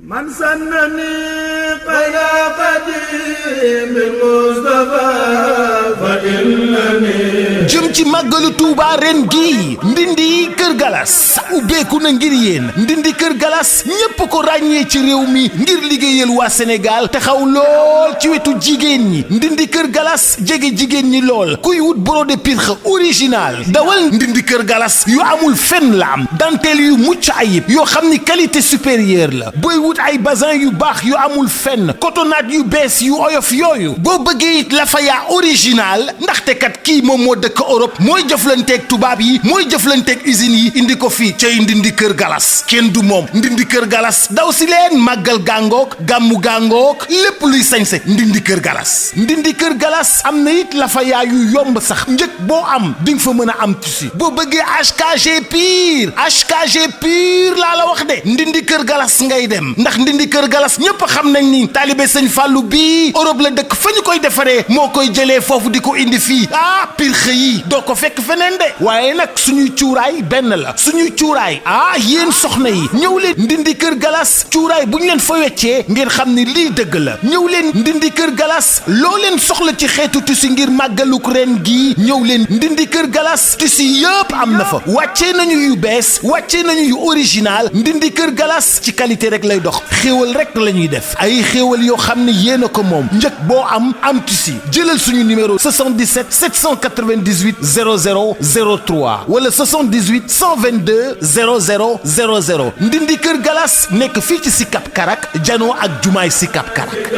من سنني قيا قديم المصطفى فإنني jëm ci màggalu Touba ren gi Ndindy Keur Gallas ubbeeku na ngir yéen Ndindy Keur Gallas ñépp ko ràññee ci réew mi ngir liggéeyal waa Sénégal taxaw lool ci wetu jigéen ñi Ndindy Keur Gallas jege jigéen ñi lool kuy wut brodé pirx original dawal Ndindy Keur Gallas yu amul fenn la am dentelle yu mucc ayib yoo xam ni qualité supérieure la booy wut ay bazin yu baax yu amul fenn cotonnade yu bees yu oyof yooyu boo bëggee it lafaya original ndaxte kat kii moom moo dëkk Europe mooy jëflanteeg tubaab yi mooy jëflanteeg usines yi indi ko fii cay Ndindy Keur Gallas kenn du moom Ndindy Keur Gallas daw si leen màggal gàngook gàmmu gàngook lépp luy sañse Ndindy Keur Gallas Ndindy Keur Gallas am na it lafaya yu yomb sax njëg boo am di nga fa mën a am tissu boo bëggee HKG pur laa la wax de Ndindy Keur Gallas ngay dem ndax Ndindy Keur Gallas ñëpp xam nañ ni taalibe sëñ Fallou bii Europe la dëkk fa ñu koy defaree moo koy jëlee foofu di ko indi fii pirxe yi doo ko fekk feneen de waaye nag suñuy cuuraay benn la suñuy cuuraay yéen soxna yi ñëw leen Ndindy Keur Gallas cuuraay bu ñu leen fa weccee ngeen xam ni lii dëgg la ñëw leen Ndindy Keur Gallas loo leen soxla ci xeetu tissu ngir màggaluk ren gii ñëw leen Ndindy Keur Gallas tissu yëpp am na fa wàccee nañu yu bees wàccee nañu yu original Ndindy Keur Gallas ci qualité rek lay dox xéewal rek la ñuy def ay xéewal yoo xam ne yéen a ko moom njëg boo am tissu jëlal suñu numéro 77 798 00 03 wala 78 122 00 00 Ndindy Keur Gallas nekk fii ci Sicap Karak janoo ak jumaay Sicap Karak